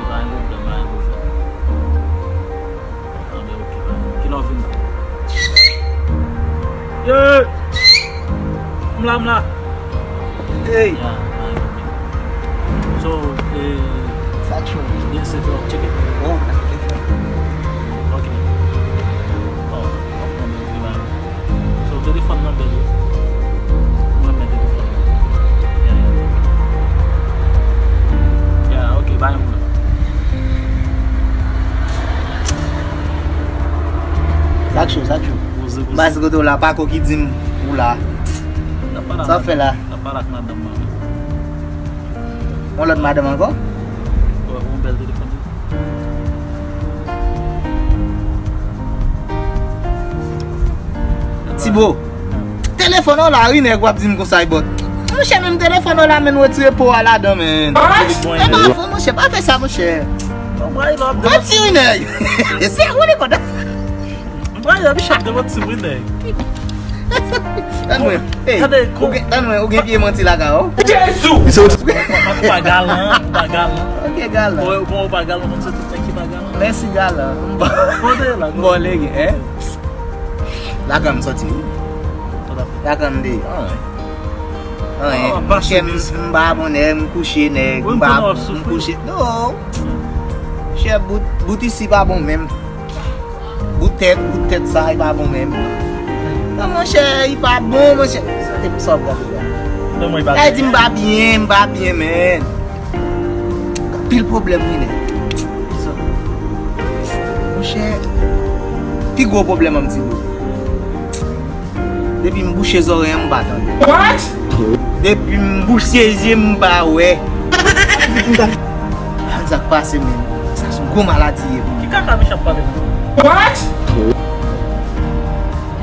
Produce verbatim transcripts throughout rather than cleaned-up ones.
Pa gen pwoblèm, pa gen pwoblèm. Anben, oke, pa gen. Kilè w vin la? Yeah! M la, m la. Hey! Yeah, pa gen pwoblèm. So, eh, sa k cho? Yes, se fè w tcheke. Oh, oke. Oh, oke, pa gen. So, telefòn nan bèl wi. Mwen renmen telefòn nan. Yeah, yeah. Yeah, oke, pa gen pwoblèm. Sa k cho, sa k cho. Poze, poze. M pase kote w la, pa ko ki di m ou la. Sa w fè la? N ap pale ak madanm mwen. Yon lòt madanm ankò? Wè, yon bèl telefòn. Tibo, telefòn w la wi nèg w ap di m konsa, bòt. Monchè, menm telefòn w la, menm retire po a ladan, menn. E pa fò, monchè, pa fè sa, monchè. Manti wi nèg. Se ou li kontan. Mwen, y ap chak de lòt ti mwen, nèg. Tann mwen. Ey, ou gen, tann mwen, ou gen pye manti lakay ou? Jezi! Ou pa galan, ou pa galan. Ok, galan. Bon, ou pa galan, konn se tout nèg ki pa galan. Mèsi, galan. Kote la? M ba w lege, en? Lakay m sòti wi. Lakay m de. Anyen. Anyen. Monchè, m, m pa bon nèg, m kouche nèg, m pa, m kouche. Non. Monchè, bout, bout isi pa bon menm. Bout tèt, bout tèt sa, li pa bon menm. Non, monchè, li pa bon, monchè. Sa te pou sa w pran la. Sa di m pa byen, m pa byen, men. Anpil pwoblèm, wi, nèg. Monchè, pi gwo pwoblèm an m di w. Depi m bouche zòrèy an, m pa tande. What? Depi m bouche zye, m pa wè. Sa k pase menm? Sa se yon gwo maladi ye pou mwen. Ki kaka Michel ap pale la? What?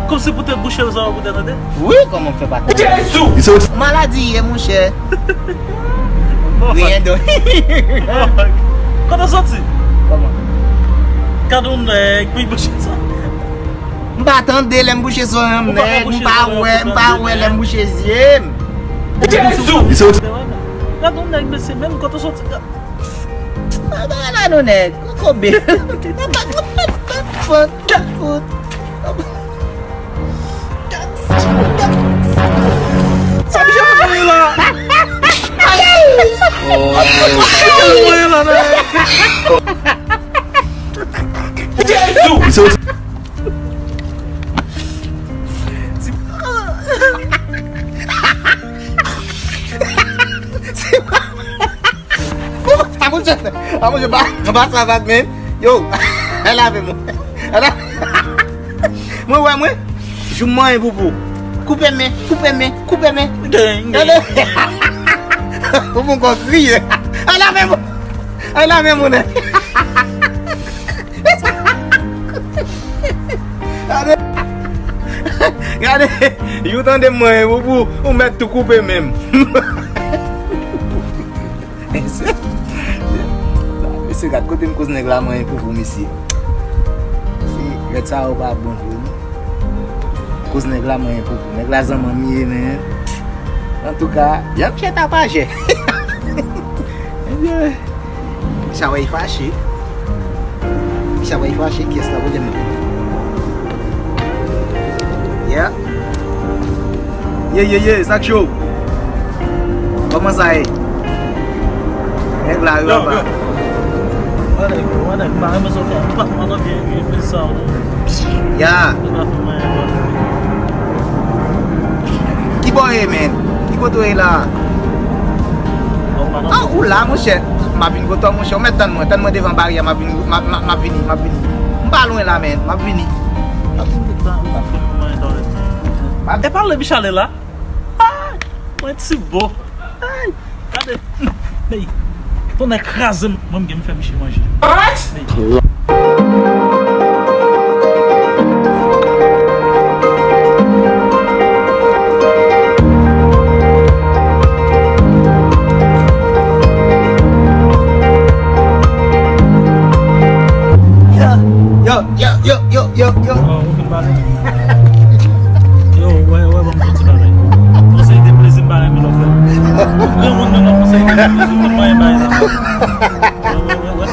Kòmsi pou te bouche zòrèy pou te tande? Wi, kòman m fè pa tande? Jezi! Maladi ye, monchè. Bon. Rien de. Bon. Kote w soti? Kòman? Gade yon nèg, pi bouche sa. M pa tande lè m bouche zòrèy an, nèg, m pa wè, m pa wè lè m bouche zye m. Jezi! Gade yon nèg, mesye, menm kote w soti. Gade la non, nèg, kokobe. Fout, fout. Sa misye ap voye la. Misye ap voye la, nèg. Jezi! A monchè, a monchè, pa, pa sa va, men. Yo, al lave mwen. Al la-, mwen wè mwen. Jou mwen poupou. Koupe men, koupe men, koupe men. Gade. Poupou kon kriye. Al lave mwen. Al lave mwen. Gade. Gade. Jou tande mwen, ou, ou, ou mèt tou koupe menm. Mesye, mesye, gad kote m koz nèg la manyen poupou, mesye. Se lèt sa yo pa bon vre, non. Koz nèg la manyen poupou. Nèg la zanmanm ye, men. Antouka, y ap chèt apajè. Ebyen, sa wè y fache. Sa wè y fache, kiyès la kote m? Yeah. Ye, ye, ye, sa k cho? Kòman sa ye? Nèg la yo aba. Wè nèg, wè nèg, pa renmen sa w fè. Ou pa t mande byen, byen, byen sa, non. Ya. Ou pa fè mwen, mwen. Ki bò ye, men? Ki kote w ye la? Ah, ou la, monchè. M ap vin kote w, monchè. Ou mèt tann mwen. Tann mwen devan baryè, m ap vin, m ap, m ap, m ap vini, m ap vini. M pa lwen la, men. M ap vini. M ap vini. E pa lè Michale la. Ay, mwen ti bo. Ay, gade. Hey, tonnè kraze m. Mwen m gen m fè miche manje. What? Hey. Yo, yo, yo, yo, yo, yo, yo. Oh, ou fin pale. Yo, wè, wè, ban m fè ti bagay. Konsèy de plezi m pa renmen lòt fè. Ou gen moun nan konsèy de plezi, ou konn manyen bagay la. Wè, wè, wè,